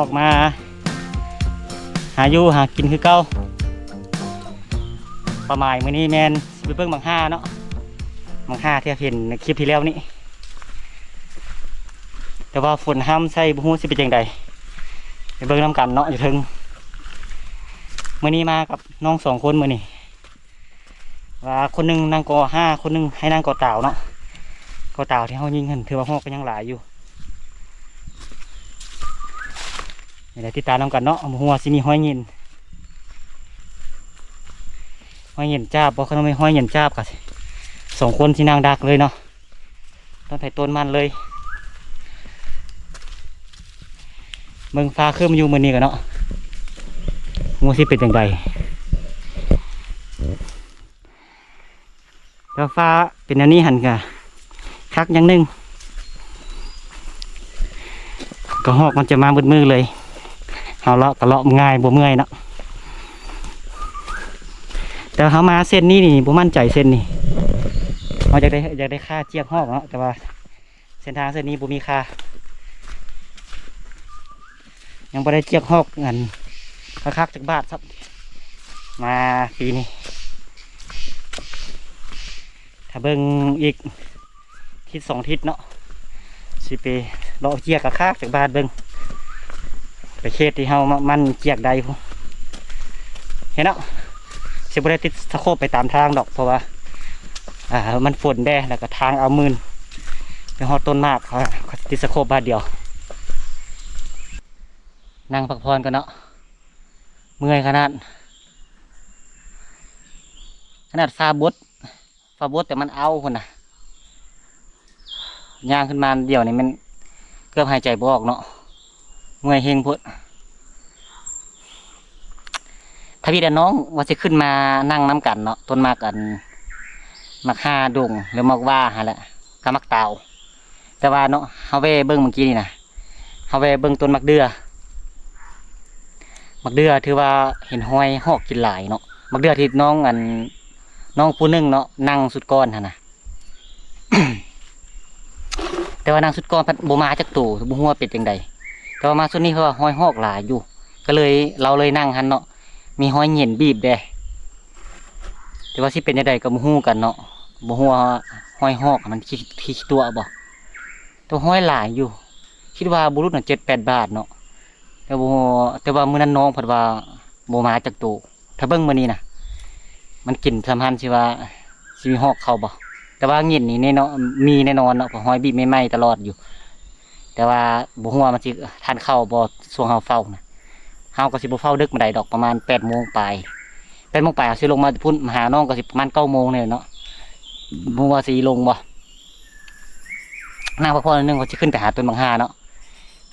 ອອກມາຫາຢູ່ຫາກິນຄືເກົ່າ. ເປົ້າໝາຍມື້ນີ້ແມ່ນຊິໄປເບິ່ງໝາກຮ່າເນາະ, ໝາກຮ່າທີ່ເຫັນໃນຄລິບທີ່ແລ້ວນີ້ ແຕ່ວ່າຝົນຫ້ຳໃສ່ ບໍ່ຮູ້ຊິເປັນຈັ່ງໃດ, ໄປເບິ່ງນຳກັນເນາະຢູ່ເທິງ. ມື້ນີ້ມາກັບນ້ອງສອງຄົນມື້ນີ້ ວ່າຄົນໜຶ່ງນັ່ງກໍຫ້າ ຄົນໜຶ່ງໃຫ້ນັ່ງກໍຕາວເນາະ. ກໍຕາວທີ່ເຮົາຍິງຫັ້ນ ຖືວ່າຮອກກໍຍັງຫຼາຍຢູ່. ນີ້ແຫຼະ ຕິດຕາມນຳກັນເນາະ, ບໍ່ຮູ້ວ່າຊິມີຮອຍເຫງັນ ຮອຍເຫງັນຈາບບໍ່. ຄັນວ່າມີຮອຍເຫງັນຈາບກໍສອງຄົນຊິນັ່ງດັກເລີຍເນາະ. ຕົ້ນໃຜຕົ້ນມັນເລີຍ. ເບິ່ງຟ້າຄຶ້ມຢູ່ມື້ນີ້ກໍເນາະ, ບໍ່ຮູ້ຊິເປັນຈັ່ງໃດ. ແຕ່ຟ້າເປັນແນວນີ້ຫັ້ນກະຄັກຢ່າງໜຶ່ງ, ກະຮອກມັນຈະມາເບິດມື້ເລີຍ. ເຮົາເລາະກະເລາະງ່າຍ ບໍ່ເມື່ອຍເນາະ. ແຕ່ເຮົາມາເສັ້ນນີ້ນີ້ ບໍ່ໝັ້ນໃຈເສັ້ນນີ້, ເຮົາຢາກໄດ້ ຢາກໄດ້ຄ່າຈຽກຮອກເນາະ, ແຕ່ວ່າເສັ້ນທາງເສັ້ນນີ້ບໍ່ມີຄ່າ, ຍັງບໍ່ໄດ້ຈຽກຮອກອັນຄັກໆຈັກບາດຊ້ຳ ມາປີນີ້. ຖ້າເບິ່ງອີກທິດສອງທິດເນາະ, ຊິໄປເລາະເຈຍກະຄາກຈັກບາດເບິ່ງ, ໄປເຂດທີ່ເຮົາມາໝັ້ນຈຽກໄດ້ພຸ້ນ. ເຫັນເນາະ, ຊິບໍ່ໄດ້ຕິດສະໂຄບໄປຕາມທາງດອກ, ເພາະວ່າ ອ່າ ມັນຝົນແດ່ ແລ້ວກະທາງເອົາມື່ນ ໄປຮອດຕົ້ນໝາກ ເຂົາ ເຂົາຕິດສະໂຄບບາດດຽວ. ນັ່ງພັກຜ່ອນກ່ອນເນາະ, ເມື່ອຍຂະໜາດ ຂະໜາດຟ້າບົດ ຟ້າບົດແຕ່ມັນເອົາພຸ້ນນະ. ຍ່າງຂຶ້ນມາດຽວນີ້ແມ່ນເກືອບຫາຍໃຈບໍ່ອອກເນາະ, ເມື່ອຍແຮງໂພດ. ທຳອິດອະນ້ອງວ່າຊິຂຶ້ນມານັ່ງນຳກັນເນາະ, ຕົ້ນໝາກອັນ ໝາກຮ່າດົງ ຫຼືໝາກຫວ້າຫັ້ນແຫຼະ ກັບໝາກຕາວ. ແຕ່ວ່າເນາະ ເຮົາແວ່ເບິ່ງເມື່ອກີ້ນີ້ນະ, ເຮົາແວ່ເບິ່ງຕົ້ນໝາກເດື່ອ. ໝາກເດື່ອຖືວ່າເຫັນຮອຍຮອກກິນຫຼາຍເນາະ, ໝາກເດື່ອທີ່ນ້ອງອັນ ນ້ອງຜູ້ໜຶ່ງເນາະ ນັ່ງຊຸດກ່ອນຫັ້ນນະ. ແຕ່ວ່ານັ່ງຊຸດກ່ອນພັດບໍ່ມາຈັກໂຕ, ບໍ່ຮູ້ວ່າເປັນຈັ່ງໃດ. ແຕ່ວ່າມາຊຸດນີ້ເພາະວ່າຮອຍຮອກຫຼາຍຢູ່, ກໍເລີຍ ລາວເລີຍນັ່ງຫັ້ນເນາະ, ມີຮອຍເຫງັນບີບແດ່. ແຕ່ວ່າຊິເປັນຈັ່ງໃດກໍບໍ່ຮູ້ກັນເນາະ, ບໍ່ຮູ້ວ່າຮອຍຮອກມັນຂີ້ ຂີ້ຕົວະບໍ່. ແຕ່ຮອຍຫຼາຍຢູ່, ຄິດວ່າບໍ່ຫຼຸດນະ ເຈັດແປດບາດເນາະ. ແຕ່ບໍ່ ແຕ່ວ່າມື້ນັ້ນນ້ອງເພິ່ນວ່າບໍ່ມາຈັກໂຕ. ຖ້າເບິ່ງມື້ນີ້ນະ ມັນກິນສຳພັນຊິວ່າຊິມີຮອກເຂົ້າບໍ່, ແຕ່ວ່າເຫງັນນີ້ແນ່ນອນ ມີແນ່ນອນເນາະ, ເພາະຮອຍບີບໃໝ່ໆຕະຫຼອດຢູ່. ແຕ່ວ່າບໍ່ຮູ້ວ່າມັນຊິທານເຂົ້າບໍ່ ຊ່ວງເຮົາເຝົ້ານະ. ເຮົາກໍຊິບໍ່ເຝົ້າເດິກປານໃດດອກ, ປະມານແປດໂມງປາຍ ແປດໂມງປາຍ ເຮົາຊິລົງມາພຸ້ນ ມາຫານ້ອງກໍຊິປະມານເກົ້າໂມງນີ້ແຫຼະເນາະ, ບໍ່ຮູ້ວ່າຊິລົງບໍ່. ນັ່ງພັກຜ່ອນໜ້ອຍໜຶ່ງ ກໍຊິຂຶ້ນໄປຫາຕົ້ນບັກຮ່າເນາະ.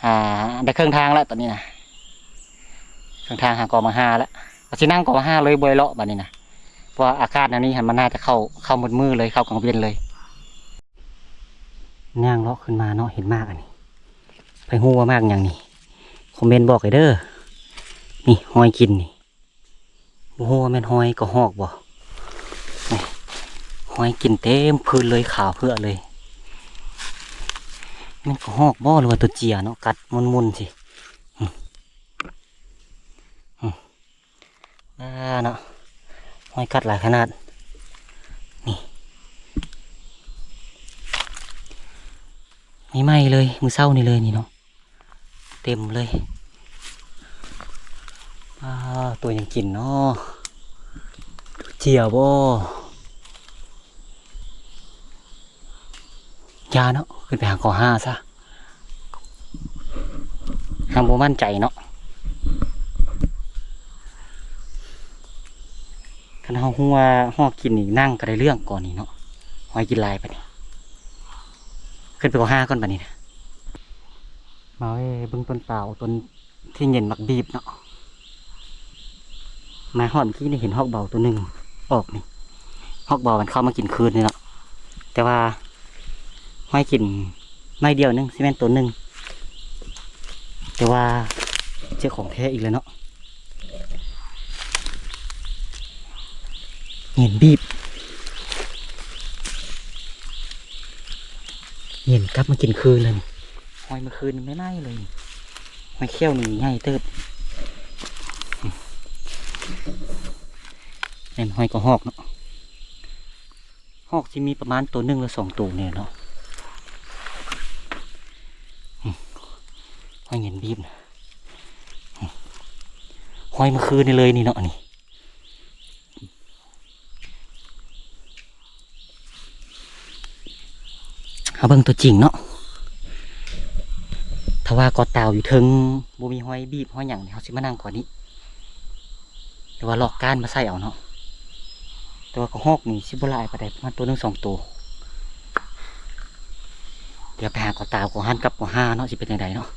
ອ່າ ໄດ້ເຄິ່ງທາງແລ້ວຕອນນີ້ນະ, ເຄິ່ງທາງຫາກໍບັກຮ່າແລ້ວ, ກໍຊິນັ່ງກໍບັກຮ່າເລີຍ ບໍ່ໄດ້ເລາະບາດນີ້ນະ. ເພາະວ່າອາກາດແນວນີ້ຫັ້ນ ມັນໜ້າຈະເຂົ້າ ເຂົ້າມືດໆເລີຍ ເຂົ້າກາງເວັນເລີຍ. ຍ່າງເລາະຂຶ້ນມາເນາະ ເຫັນໝາກອັນນີ້, ໃຜຮູ້ວ່າໝາກຫຍັງນີ້ ຄອມເມັນບອກເດີ. ນີ້ຮອຍກິນນີ້, ບໍ່ຮູ້ວ່າແມ່ນຮອຍກະຮອກບໍ່. ນີ້ ຮອຍກິນເຕັມພື້ນເລີຍ ຂາວເຜືອເລີຍ. ແມ່ນກະຮອກບໍ່ ຫຼືວ່າຕົວເຈຍເນາະ ກັດໝຸ່ນໆຊິ. ອືມ ອືມ ອ່າເນາະ, ຮອຍກັດຫຼາຍຂະໜາດ. ນີ້ ໃໝ່ໆເລີຍ ມື້ເຊົ້ານີ້ເລີຍນີ້ເນາະ, ເຕັມເລີຍ. ອ່າ ຕົວຫຍັງກິນເນາະ, ຕົວເຈຍບໍ່. ຢ່າເນາະ, ຂຶ້ນໄປຫາກໍຫາຊະ, ຫາບໍ່ໝັ້ນໃຈເນາະ. ຄັນເຮົາຮູ້ວ່າຮອກກິນນີ້ ນັ່ງກໍໄດ້ເລື່ອງກ່ອນນີ້ເນາະ, ຮອຍກິນຫຼາຍປານນີ້. ຂຶ້ນໄປກໍຫາກ່ອນບາດນີ້ນະ. ມາເວີ້ເບິ່ງຕົ້ນຕາວ ຕົ້ນ ທີ່ເຫງັນໝາກບີບເນາະ. ມາຮອດເມື່ອກີ້ນີ້ເຫັນຮອກເບົາຕົວໜຶ່ງອອກນີ້, ຮອກເບົາມັນເຂົ້າມາກິນຄືນນີ້ເນາະ, ແຕ່ວ່າຮອຍກິນໜ້ອຍດຽວໜຶ່ງ ຊິແມ່ນຕົວໜຶ່ງ, ແຕ່ວ່າເຈີຂອງແທ້ອີກແລ້ວເນາະ. ເຫງັນບີບ ເຫງັນກັບມາກິນຄືນແລ້ວນີ້, ຮອຍເມື່ອຄືນໃໝ່ໆເລີຍ. ຫອຍແຂ້ວນີ້ໃຫຍ່ເຕີບ. ແມ່ນຫອຍກະຮອກເນາະ. ຮອກຊິມີປະມານໂຕໜຶ່ງຫຼືສອງໂຕນີ້ແຫຼະເນາະ. ຫອຍເຫງັນບີບນະ. ຫອຍເມື່ອຄືນນີ້ເລີຍນີ້ເນາະ ນີ້. ເຮົາເບິ່ງຕົວຈິງເນາະ. ຖ້າວ່າກໍຕາວຢູ່ເທິງ ບໍ່ມີຮອຍບີບຮອຍຫຍັງນີ້ ເຮົາຊິມານັ່ງກ່ອນນີ້ ຫຼືວ່າລອກກ້ານມາໃສ່ເອົາເນາະ. ແຕ່ວ່າກະຮອກນີ້ຊິບໍ່ຫຼາຍປານໃດ ປະມານໂຕໜຶ່ງສອງໂຕ. ດຽວໄປຫາກໍຕາວ ກໍຫັນກັບກໍຫາເນາະ ຊິເປັນຈັ່ງໃດເນາະ.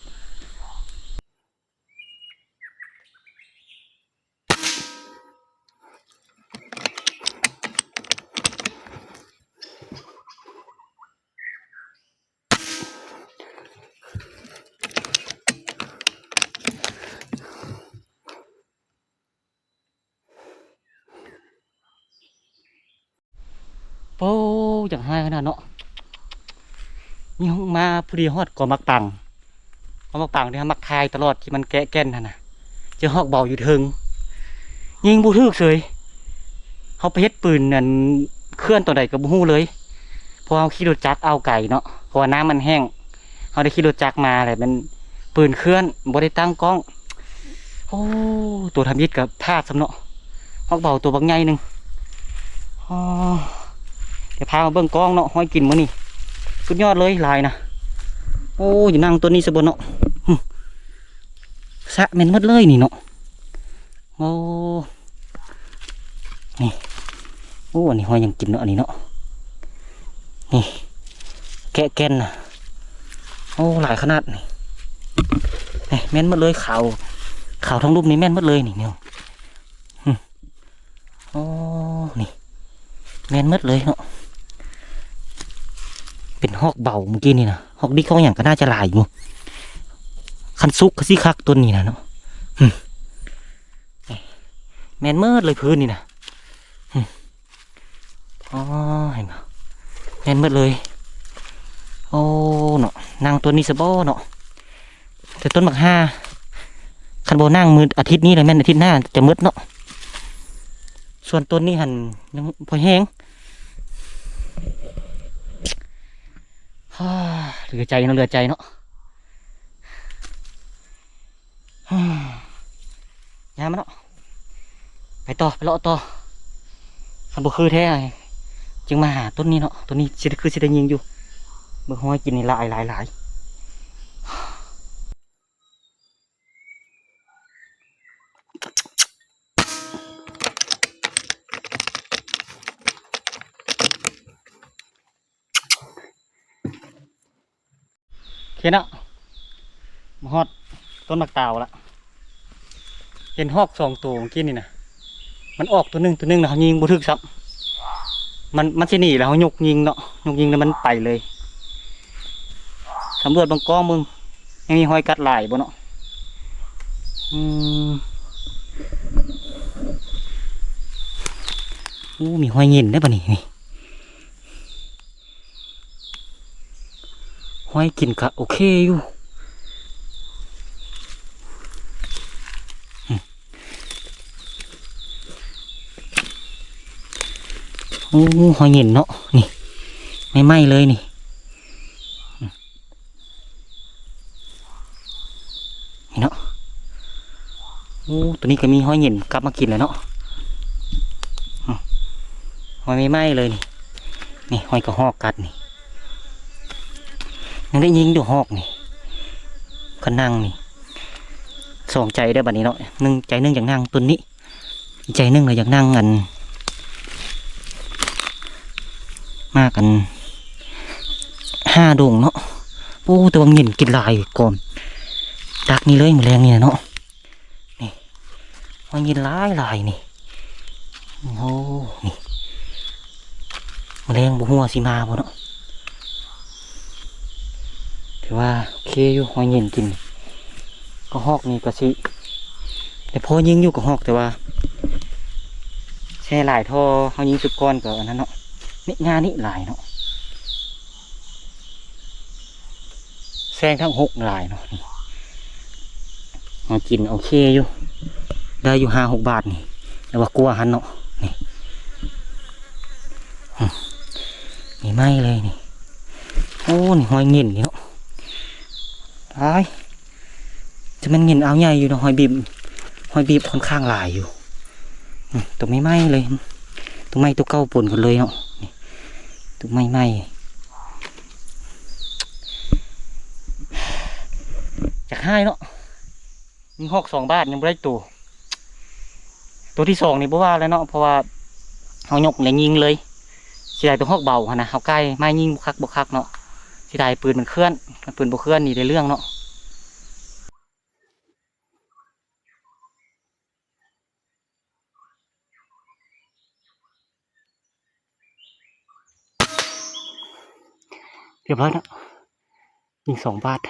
ໂອ້ ຢາກຮ້າຍຂະໜາດເນາະ. ນີ້ເຮົາມາພໍດີຮອດກໍໝາກປັງ ກໍໝາກປັງທີ່ເຮົາມັກຖ່າຍຕະຫຼອດ ທີ່ມັນແກະແກ່ນຫັ້ນນະ. ເຈີຮອກເບົາຢູ່ເທິງ ຍິງບໍ່ຖືກເສີຍ. ເຮົາໄປເຮັດປືນອັນເຄື່ອນຕອນໃດກໍບໍ່ຮູ້ເລີຍ ເພາະເຮົາຂີ່ລົດຈັກເອົາໄກເນາະ ເພາະວ່ານ້ຳມັນແຫ້ງ. ເຮົາໄດ້ຂີ່ລົດຈັກມາແຫຼະ ແມ່ນປືນເຄື່ອນ ບໍ່ໄດ້ຕັ້ງກ້ອງ. ໂອ້ ຕົວທຳອິດກໍພາດຊ້ຳເນາະ. ຮອກເບົາຕົວບັກໃຫຍ່ໜຶ່ງ. ອໍ ດຽວພາມາເບິ່ງກ້ອງເນາະ ຮອຍກິນມື້ນີ້ ສຸດຍອດເລີຍ ຫຼາຍນະ. ໂອ້ ຢູ່ນັ່ງຕົ້ນນີ້ຊະບໍ່ເນາະ. ຫຶ ສະແມ່ນໝົດເລີຍນີ້ເນາະ. ໂອ້ ນີ້ ໂອ້ ອັນນີ້ຮອຍຫຍັງກິນເນາະ ອັນນີ້ເນາະ. ນີ້ ແກະແກ່ນນະ. ໂອ້ ຫຼາຍຂະໜາດນີ້. ນີ້ແມ່ນໝົດເລີຍ ຂາວ ຂາວທັງລຸ່ມນີ້ແມ່ນໝົດເລີຍນີ້ ນີ້. ໂອ້ ນີ້ແມ່ນໝົດເລີຍເນາະ. ເປັນຮອກເບົາມື້ກີ້ນີ້ນະ ຮອກດິກຮອກຫຍັງກໍໜ້າຈະຫຼາຍຢູ່. ຄັນສຸກກໍຊິຄັກຕົ້ນນີ້ນະເນາະ. ຫຶ ແມ່ນໝົດເລີຍພື້ນນີ້ນະ. ອໍ ເຫັນບໍ່ ແມ່ນໝົດເລີຍ. ໂອ້ ເນາະ ນັ່ງຕົ້ນນີ້ຊະບໍ່ເນາະ. ແຕ່ຕົ້ນບັກຫ່າ ຄັນບໍ່ນັ່ງມື້ອາທິດນີ້ລະແມ່ນອາທິດໜ້າຈະໝົດເນາະ. ສ່ວນຕົ້ນນີ້ຫັ້ນຍັງພໍແຮງ. ເຫຼືອໃຈເນາະ ເຫຼືອໃຈເນາະ. ຍ່າມາເນາະ ໄປຕໍ່ ໄປເລາະຕໍ່. ຄັນບໍ່ຄືແທ້ຈຶ່ງມາຫາຕົ້ນນີ້ເນາະ. ຕົ້ນນີ້ຊິ ຄືຊິໄດ້ຍິງຢູ່ ເບິ່ງຮອຍກິນນີ້ຫຼາຍໆ. ໂອເຄເນາະ ມາຮອດຕົ້ນໝາກຕາວລະ. ເຫັນຮອກສອງໂຕເມື່ອກີ້ນີ້ນະ ມັນອອກໂຕໜຶ່ງ ໂຕໜຶ່ງນະ ເຮົາຍິງບໍ່ຖືກຊ້ຳ. ມັນ ມັນຊິໜີແລ້ວ ເຮົາຍົກຍິງເນາະ ຍົກຍິງແລ້ວມັນໄປເລີຍ. ສຳຫຼວດເບິ່ງກ້ອງເບິ່ງ ຍັງມີຮອຍກັດຫຼາຍບໍ່ເນາະ. ອືມ ໂອ້ ມີຮອຍເຫງັນເດ້ບັດນີ້ ນີ້. ຮອຍກິນກະໂອເຄຢູ່. ໂອ້ ຮອຍເຫງັນເນາະ ນີ້ ໃໝ່ໆເລີຍນີ້. ນີ້ເນາະ ໂອ້ ໂຕນີ້ກໍມີຮອຍເຫງັນກັບມາກິນແລ້ວເນາະ. ອືມ ຮອຍໃໝ່ໆເລີຍນີ້ ນີ້ຮອຍກະຮອກກັດນີ້. ຍັງໄດ້ຍິງຢູ່ຮອກນີ້ ກໍນັ່ງນີ້. ສອງໃຈເດີ້ບັດນີ້ເນາະ ໜຶ່ງໃຈໜຶ່ງຢາກນັ່ງຕົ້ນນີ້ ອີກໃຈໜຶ່ງລະຢາກນັ່ງອັນ ໝາກອັນ ຫາດົງເນາະ. ໂອ້ ແຕ່ວ່າເຫງັນກິນຫຼາຍກ່ອນ ຕັກນີ້ເລີຍມື້ແລງນີ້ນະເນາະ. ນີ້ ຮອຍເຫງັນຫຼາຍໆນີ້. ໂອ້ ນີ້ ມື້ແລງບໍ່ຮູ້ວ່າຊິມາບໍ່ເນາະ. ຖືວ່າໂອເຄຢູ່ ຮອຍເຫງັນກິນ. ກະຮອກນີ້ກະຊິໄດ້ພໍຍິງຢູ່ກະຮອກ ແຕ່ວ່າແຊ່ຫຼາຍທໍ່ເຮົາຍິງຊຸດກ່ອນກໍອັນນັ້ນເນາະ. ນີ້ ງານີ້ຫຼາຍເນາະ ແຊງທັງຫົກຫຼາຍເນາະ. ຂອງກິນໂອເຄຢູ່ ໄດ້ຢູ່ຫ້າຫົກບາດນີ້ ແຕ່ວ່າກວ່າຫັ້ນເນາະ ນີ້ ນີ້ໃໝ່ເລີຍນີ້. ໂອ້ ນີ້ຮອຍເຫງັນນີ້ເນາະ ຕາຍ ຈະແມ່ນເຫງັນອ່າວໃຫຍ່ຢູ່ເນາະ ຮອຍບີບ ຮອຍບີບຂ້ອນຂ້າງຫຼາຍຢູ່. ອືມ ໂຕໃໝ່ໆເລີຍ ໂຕໃໝ່ໂຕເກົ່າປົນກັນເລີຍເນາະ ນີ້ ໂຕໃໝ່ໆ ຢາກຮ້າຍເນາະ. ຍິງຮອກສອງບາດຍັງບໍ່ໄດ້ໂຕ ໂຕທີສອງນີ້ບໍ່ວ່າແລ້ວເນາະ ເພາະວ່າເຮົາຍົກແລ້ວຍິງເລີຍ. ເສຍດາຍໂຕຮອກເບົາຫັ້ນນະ ເຮົາກ່າຍມາຍິງບໍ່ຄັກບໍ່ຄັກເນາະ ເສຍດາຍປືນມັນເຄື່ອນ ຄັນປືນບໍ່ເຄື່ອນນີ້ໄດ້ເລື່ອງເນາະ. ຮຽບຮ້ອຍເນາະ ຍິງສອງບາດ.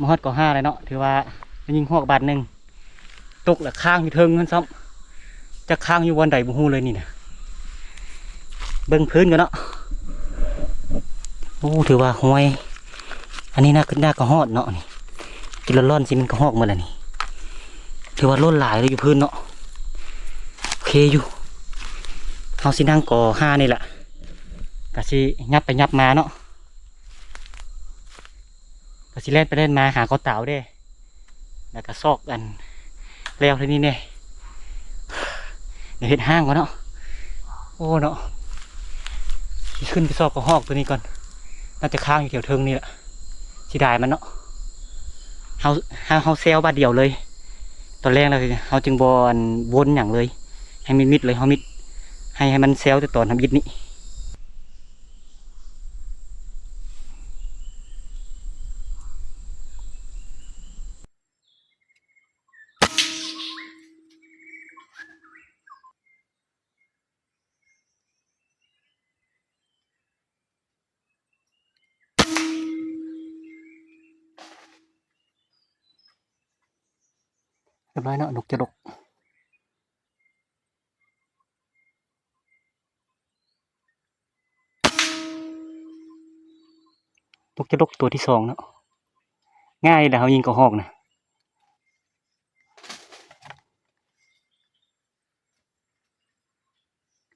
ມາຮອດເກົ້າຫ້າແລ້ວເນາະ ຖືວ່າໄດ້ຍິງຮອກບາດໜຶ່ງ ຕົກແລ້ວຄ້າງຢູ່ເທິງຫັ້ນຊ້ຳ ຈັກຄ້າງຢູ່ບ່ອນໃດບໍ່ຮູ້ເລີຍນີ້ນະ. ເບິ່ງພື້ນກ່ອນເນາະ ໂອ້ ຖືວ່າຮອຍ ອັນນີ້ໜ້າ ໜ້າກະຮອກເນາະ ນີ້ ກິນຮ້ອນໆຊິມັນກະຮອກໝົດແລ້ວນີ້. ຖືວ່າຫຼົ່ນຫຼາຍເລີຍຢູ່ພື້ນເນາະ ໂອເຄຢູ່. ເຮົາຊິນັ່ງກໍຫ້ານີ້ລະ ກະຊິຫຍັບໄປຫຍັບມາເນາະ ກະຊິແລ່ນໄປແລ່ນມາຫາກໍຕາວເດ້ ແລ້ວກະຊອກອັນແລ້ວເທົ່ານີ້ແດ່ ດຽວເຮັດຫ້າງກ່ອນເນາະ. ໂອ້ເນາະ ຊິຂຶ້ນໄປຊອກກະຮອກໂຕນີ້ກ່ອນ ໜ້າຈະຄ້າງຢູ່ແຖວເທິງນີ້ລະ. ເສຍດາຍມັນເນາະ ເຮົາ ເຮົາ ເຮົາແຊວບາດດຽວເລີຍ ຕອນແລງແລ້ວເຮົາຈຶ່ງບໍ່ ອັນ ວົນຫຍັງເລີຍ ໃຫ້ມິດໆເລີຍ ເຮົາມິດ ໃຫ້ ໃຫ້ມັນແຊວແຕ່ຕອນທຳອິດນີ້. ຮຽບຮ້ອຍເນາະ ນົກຈະລົກ. ນົກຈະລົກຕົວທີສອງເນາະ ງ່າຍແລ້ວເຮົາຍິງກະຮອກນະ.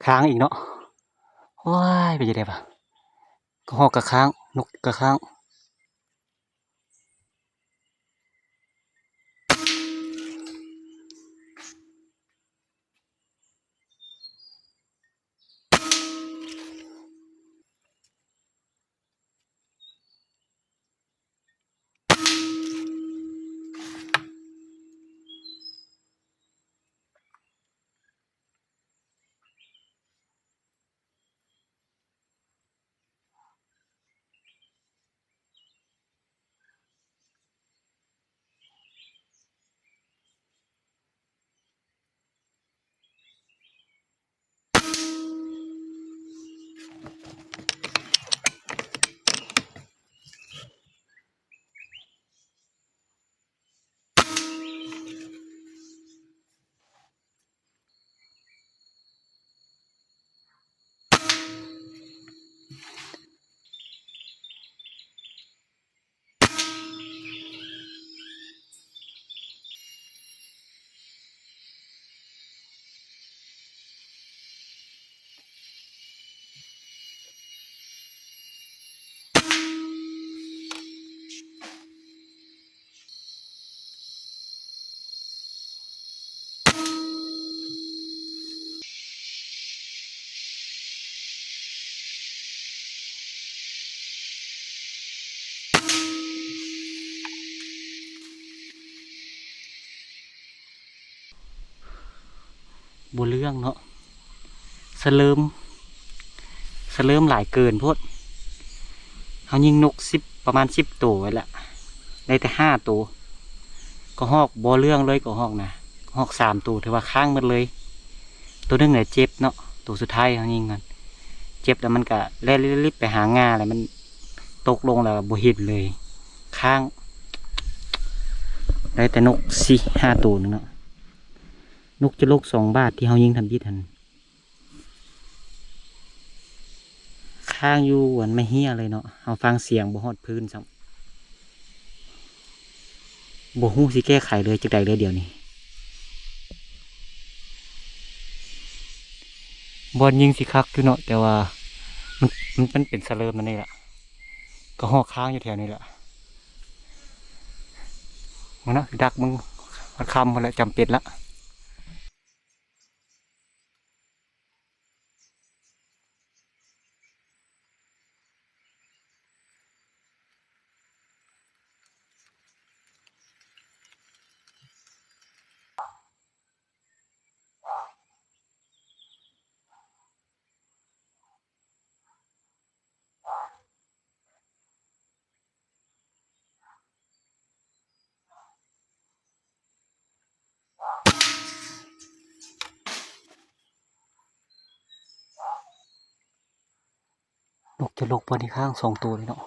ຄ້າງອີກເນາະ ໂອ້ຍ ເປັນຈັ່ງໃດວະ ກະຮອກກະຄ້າງ ນົກກະຄ້າງ. ບໍ່ເລື່ອງເນາະ ສະເຫຼີມ ສະເຫຼີມຫຼາຍເກີນໂພດ. ເຮົາຍິງນົກສິບ ປະມານສິບໂຕໄວ້ລະ ໄດ້ແຕ່ຫ້າໂຕ. ກະຮອກບໍ່ເລື່ອງເລີຍ ກະຮອກນະ ກະຮອກສາມໂຕ ຖືວ່າຄ້າງໝົດເລີຍ. ໂຕໜຶ່ງນະເຈັບເນາະ ໂຕສຸດທ້າຍເຮົາຍິງຫັ້ນ ເຈັບແລ້ວມັນກະແລ່ນລິບໆໄປຫາງ່າ ແລ້ວມັນຕົກລົງແລ້ວບໍ່ເຫັນເລີຍ. ຄ້າງ ໄດ້ແຕ່ນົກສີ່ຫ້າໂຕໜຶ່ງເນາະ. ນົກຈະລົກສອງບາດທີ່ເຮົາຍິງທຳອິດຫັ້ນ ຄ້າງຢູ່ອັນໄມ້ເຮ້ຍເລີຍເນາະ. ເຮົາຟັງສຽງບໍ່ຮອດພື້ນຊ້ຳ. ບໍ່ຮູ້ຊິແກ້ໄຂເລີຍຈັ່ງໃດເລີຍດຽວນີ້. ບ່ອນຍິງຊິຄັກຢູ່ເນາະ ແຕ່ວ່າມັນ ມັນ ມັນເປັນສະເຫຼີມນັ້ນນີ້ລະ. ກະຮອກຄ້າງຢູ່ແຖວນີ້ລະ. ເບິ່ງນະ ດັກເບິ່ງຮອດຄ່ຳພຸ້ນລະ ຈຳເປັນລະ. ນົກຈະລົກບໍ່ໄດ້ຄ້າງສອງໂຕເລີຍເນາະ.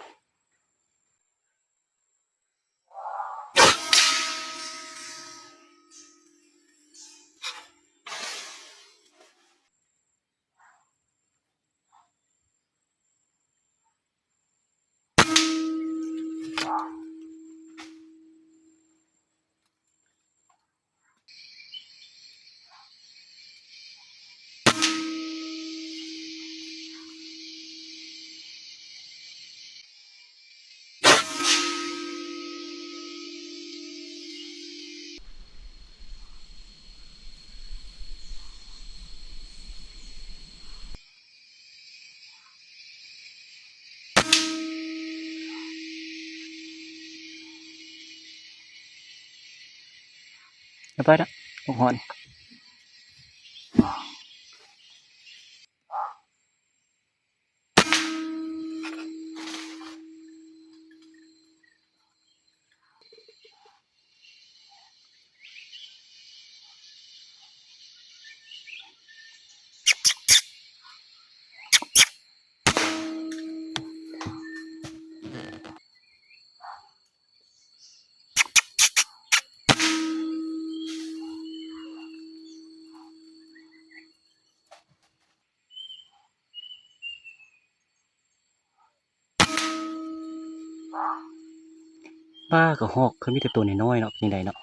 ຮຽບຮ້ອຍລະ ຫົກຮອນ. ປ້າ ກະຮອກ ຄືມີແຕ່ໂຕນ້ອຍໆເນາະ ເປັນຈັ່ງໃດເນາະ.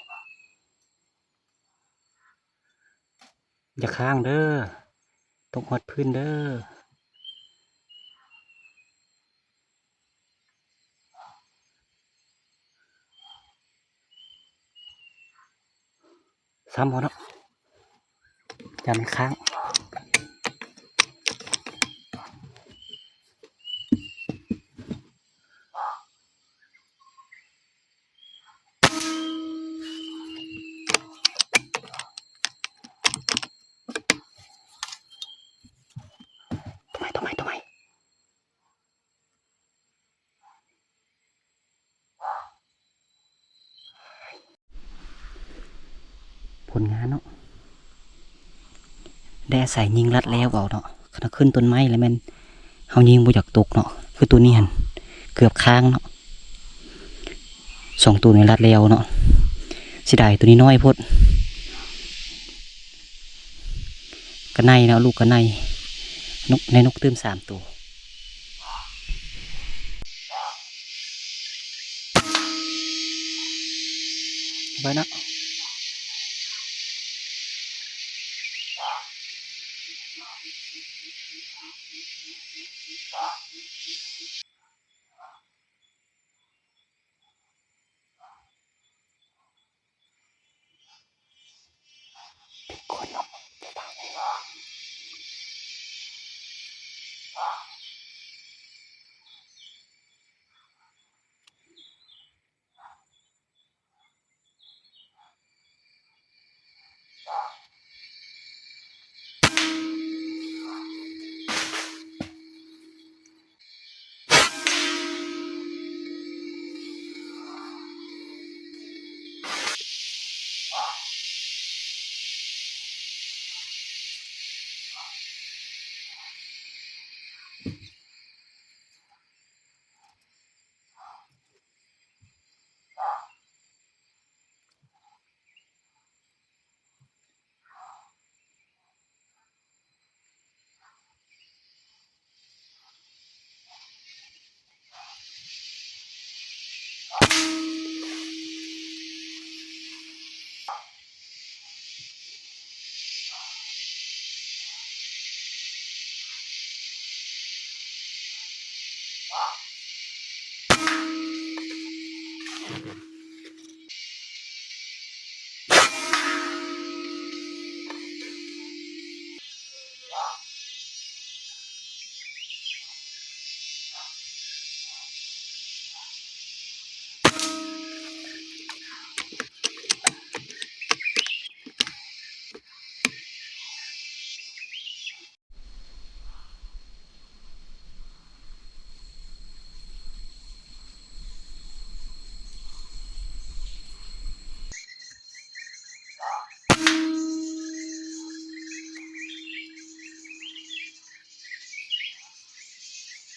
ຢ່າຄ້າງເດີ ຕົກຮອດພື້ນເດີ. ຊ້ຳບໍ່ເນາະ ຢ້ານມັນຄ້າງ. ໂຕໃໝ່ ໂຕໃໝ່ ໂຕໃໝ່. ຜົນງານເນາະ ໄດ້ອາໄສຍິງລັດແລ້ວເອົາເນາະ. ຄັນເຮົາຂຶ້ນຕົ້ນໄມ້ແລ້ວແມ່ນເຮົາຍິງບໍ່ຢາກຕົກເນາະ. ຄືໂຕນີ້ຫັ້ນເກືອບຄ້າງເນາະ ສອງໂຕນີ້ລັດແລ້ວເນາະ. ເສຍດາຍໂຕນີ້ນ້ອຍໂພດ. ກະໄນເນາະ ລູກກະໄນ ນົກ ໄດ້ນົກຕື່ມສາມໂຕ. ໄປເນາະ.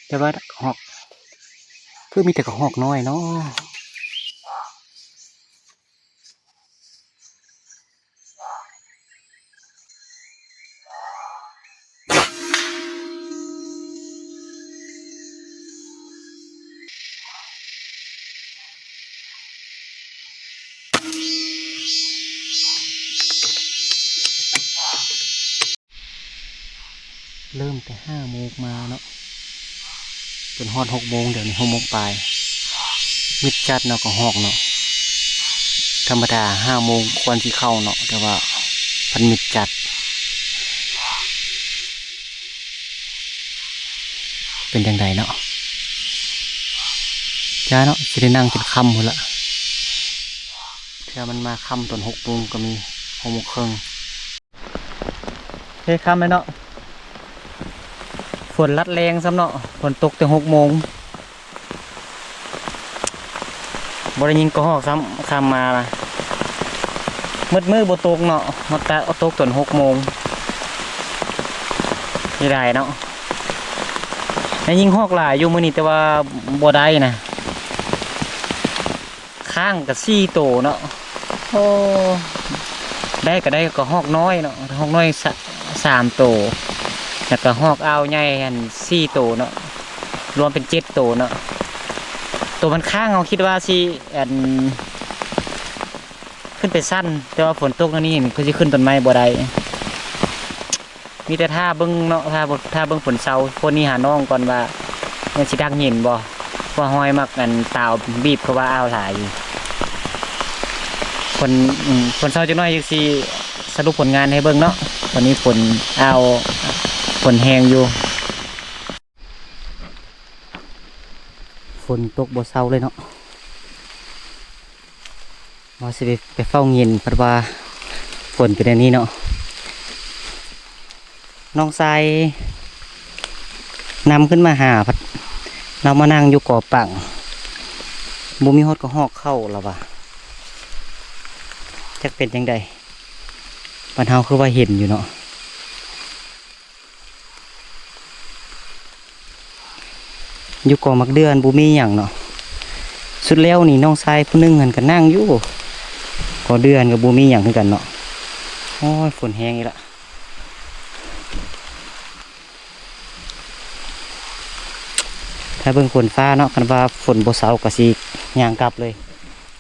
ແຕ່ວ່າກະຮອກ ຄືມີແຕ່ກະຮອກນ້ອຍເນາະ. ເລີ່ມແຕ່ຫ້າໂມງມາເນາະ ຈົນຮອດຫົກໂມງ ດຽວນີ້ຫົກໂມງປາຍ ມືດຈັດເນາະ ກະຮອກເນາະ. ທຳມະດາຫ້າໂມງຄວນຊິເຂົ້າເນາະ ແຕ່ວ່າພັດມືດຈັດ. ເປັນຈັ່ງໃດເນາະ ຈ້າເນາະ ຊິໄດ້ນັ່ງຈົນຄ່ຳພຸ້ນລະ ເທື່ອມັນມາຄ່ຳຕອນຫົກໂມງກະມີ ຫົກໂມງເຄິ່ງ. ເຮີ້ຍ ຄ່ຳແລ້ວເນາະ ຝົນລັດແຮງຊ້ຳເນາະ ຝົນຕົກແຕ່ຫົກໂມງ ບໍ່ໄດ້ຍິງກະຮອກຊ້ຳ ຄ່ຳມາລະ ມືດມື້ບໍ່ຕົກເນາະ ມາຕະຕົກຕອນຫົກໂມງ ເສຍດາຍເນາະ. ໄດ້ຍິງຮອກຫຼາຍຢູ່ມື້ນີ້ ແຕ່ວ່າບໍ່ໄດ້ນະ. ຄ້າງກະສີ່ໂຕເນາະ ໂອ້ ໄດ້ກະໄດ້ກະຮອກນ້ອຍເນາະ ຮອກນ້ອຍສາມໂຕ ແລ້ວກະຮອກອ່າວໃຫຍ່ຫັ້ນສີ່ໂຕເນາະ ລວມເປັນເຈັດໂຕເນາະ. ໂຕມັນຄ້າງ ເຮົາຄິດວ່າຊິ ອັນ ຂຶ້ນໄປຊັ້ນ ແຕ່ວ່າຝົນຕົກແນວນີ້ຄືຊິຂຶ້ນຕົ້ນໄມ້ບໍ່ໄດ້. ມີແຕ່ຖ້າເບິ່ງເນາະ ຖ້າ ຖ້າເບິ່ງຝົນເຊົາ ໂພດນີ້ຫານ້ອງກ່ອນວ່າມັນຊິດັກເຢັນບໍ່ ເພາະວ່າຮອຍມັກອັນຕາວບີບເຂົາວ່າອ່າວຫຼາຍຢູ່. ຝົນ ອືມ ຝົນເຊົາຈັກໜ້ອຍຈັ່ງຊິສະຫຼຸບຜົນງານໃຫ້ເບິ່ງເນາະ. ຕອນນີ້ຝົນອ່າວ ຝົນແຮງຢູ່. ຝົນຕົກບໍ່ເຊົາເລີຍເນາະ ວ່າຊິໄປ ໄປເຝົ້າເຢັນ ພັດວ່າຝົນເປັນແນວນີ້ເນາະ. ນ້ອງຊາຍນຳຂຶ້ນມາຫາ ພັດລາວມານັ່ງຢູ່ກໍປັງ ບໍ່ມີຮອດກະຮອກເຂົ້າລາວວ່າ ຈັກເປັນຈັ່ງໃດ ບ້ານເຮົາຄືວ່າເຫັນຢູ່ເນາະ. ຢູ່ກໍໝາກເດືອຫັ້ນບໍ່ມີຫຍັງເນາະ. ສຸດແລ້ວນີ້ນ້ອງຊາຍຜູ້ໜຶ່ງຫັ້ນກະນັ່ງຢູ່ກໍເດືອຫັ້ນກະບໍ່ມີຫຍັງຄືກັນເນາະ. ໂອ້ຍ ຝົນແຮງອີກລະ ຖ້າເບິ່ງຝົນຟ້າເນາະ ຄັນວ່າຝົນບໍ່ເຊົາກະຊິຍ່າງກັບເລີຍ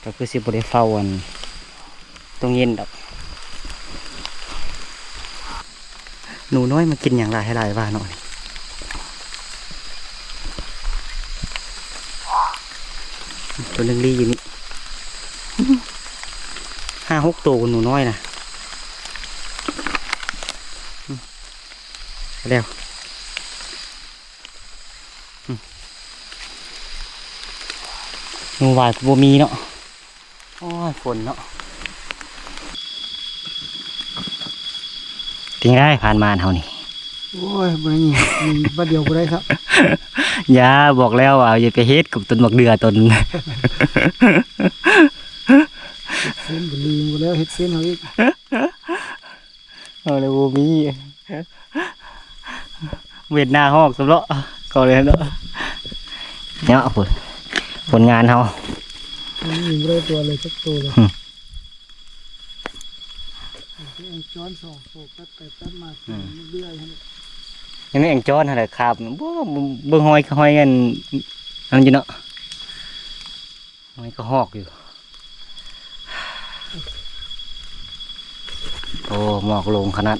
ກະຄືຊິບໍ່ໄດ້ເຝົ້າອັນ ຕ້ອງເຢັນດອກ. ໜູນ້ອຍມາກິນຫຍັງຫຼາຍໃຫ້ຫຼາຍວ່າເນາະ. ໂຕໜຶ່ງລີ້ຢູ່ນີ້ ຫ້າຫົກໂຕ ໜູນ້ອຍນະ. ແລ້ວ ອືມ ໜູຫວາຍກະບໍ່ມີເນາະ. ໂອ້ຍ ຝົນເນາະ. ເປັນໄງ ຜ່ານມາເຮົານີ້? ໂອ້ຍ ບໍ່ໄດ້ຍິງ ຍິງບາດດຽວບໍ່ໄດ້ຊ້ຳ. ຢ່າ ບອກແລ້ວວ່າຢ່າໄປເຮັດກັບຕົ້ນໝາກເດືອຕົ້ນ ເຮັດເສັ້ນບໍ່ລີໝົດແລ້ວ ເຮັດເສັ້ນເຮົາອີກ. ເອົາແລ້ວບໍ່ມີ ເວັນໜ້າຮອກຊະເນາະ ກໍເລີຍເນາະ. ເນາະ ຜົນ ຜົນງານເຮົາ ຍັງບໍ່ໄດ້ຕົວເລີຍຈັກໂຕເລີຍ. ອືມ ແອງຈອນສອງໂຕ ແປັດໄປແປັດມາ ອືມ ເລື້ອຍຫັ້ນແຫຼະ. ຍັງແອງຈອນຫັ້ນແຫຼະ ຄາບ ບໍ່ ເບິ່ງຮອຍ ຮອຍອັນ ອັນນັ້ນຢູ່ເນາະ. ມັນກະຮອກຢູ່. ໂອ້ ໝອກລົງຂະໜາດ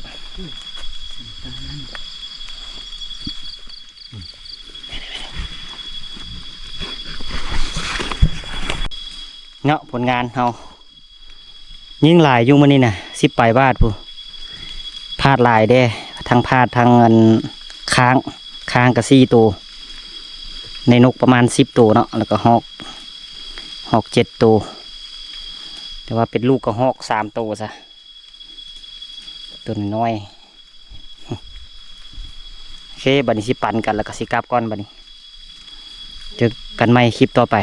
ເນາະ ຜົນງານເຮົາ. ຍິງຫຼາຍຢູ່ມື້ນີ້ນະ ສິບປາຍບາດພຸ້ນ. ພາດຫຼາຍເດ້ ທັງພາດທັງອັນຄ້າງ ຄ້າງກະສີ່ໂຕ ໃນນົກປະມານສິບໂຕເນາະ ແລ້ວກະຮອກ ຮອກເຈັດໂຕ ແຕ່ວ່າເປັນລູກກະຮອກສາມໂຕຊະ ໂຕນ້ອຍໆ. ໂອເຄ ບາດນີ້ຊິປັ່ນກັນ ແລ້ວກະຊິກັບກ່ອນ ບາດນີ້ເຈີກັນໃໝ່ຄລິບຕໍ່ໄປ.